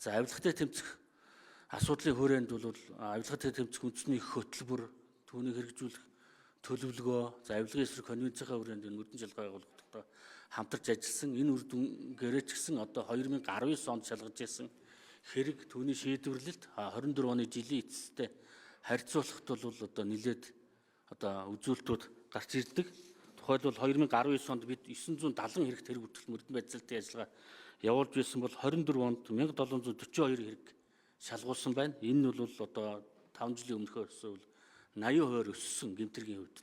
За, авилгатай тэмцэх асуудлын хүрээнд бол авилгатай тэмцэх үндэсний хөтөлбөр, түүнийг хэрэгжүүлэх төлөвлөгөө, за авилгын эсрэг конвенцийнхаа хүрээнд энэ мөрдөн шалгаа байгууллагатай хамтарч ажилласан. Энэ үр дүнгээрээ ч гэсэн одоо 2019 онд шалгаж ирсэн хэрэг, түүний шийдвэрлэлт 24 оны жилийн эцэстээ харьцуулахад бол одоо нэлээд одоо үзүүлэлтүүд гарч ирдэг. Тухайлбал, 2019 онд бид 970 хэрэгт хэрэг бүртгэл, мөрдөн байцаалтын ажиллагаа явуулж байсан бол 24 онд 1742 хэрэг шалгуулсан байна. Энэ нь бол одоо 5 жилийн өмнөхөөс бол 80% өссөн гэмт хэргийн хувьд.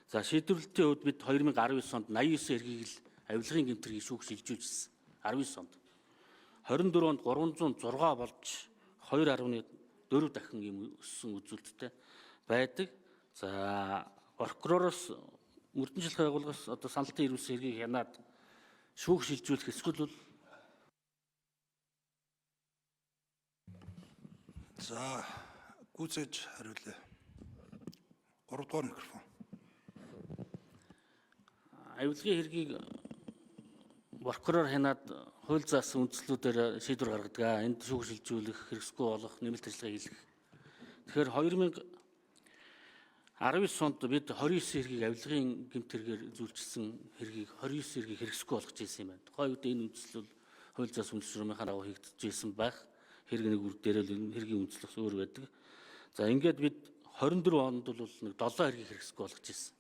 За, шийдвэрлэлтийн хувьд бид 2019 онд 89 хэргийг л авилгын гэмт хэргийг шүүх шилжүүлсэн. 19 онд. 24 онд 306 болж 2.4 дахин юм өссөн үзүүлэлттэй байдаг. За, прокуророос, мөрдөн шалгах байгууллагаас одоо саналтын ирүүлсэн хэргийг хянаад шүүх шилжүүлэх эсвэл бол За, гүйцээж хариулъя. 3 дугаар микрофон. Авилгын хэргийг прокурор хянаад хууль заасан үндслүүдээр шийдвэр гаргадаг. Энд шүүх шилжүүлэх, хэрэгсгүй болох, нэмэлт ажиллагаа хийлгэх. Тэгэхээр 2019 онд бид 29 хэргийг, авилгын гэмт хэрэгээр зүйлчилсэн хэргийг, 29 хэргийг хэрэгсгүй болгож ирсэн юм байна. Тухайн үед энэ үндслэл бол хууль заасан үндэс журмынхаа дагуу хийгдэж ирсэн байх. Хэрэг нэг үр дээрээ л энэ хэргийн үндслэл бас өөр байдаг. За, ингээд бид 24 онд бол нэг 7 хэргийг хэрэгсгүй болгож ирсэн.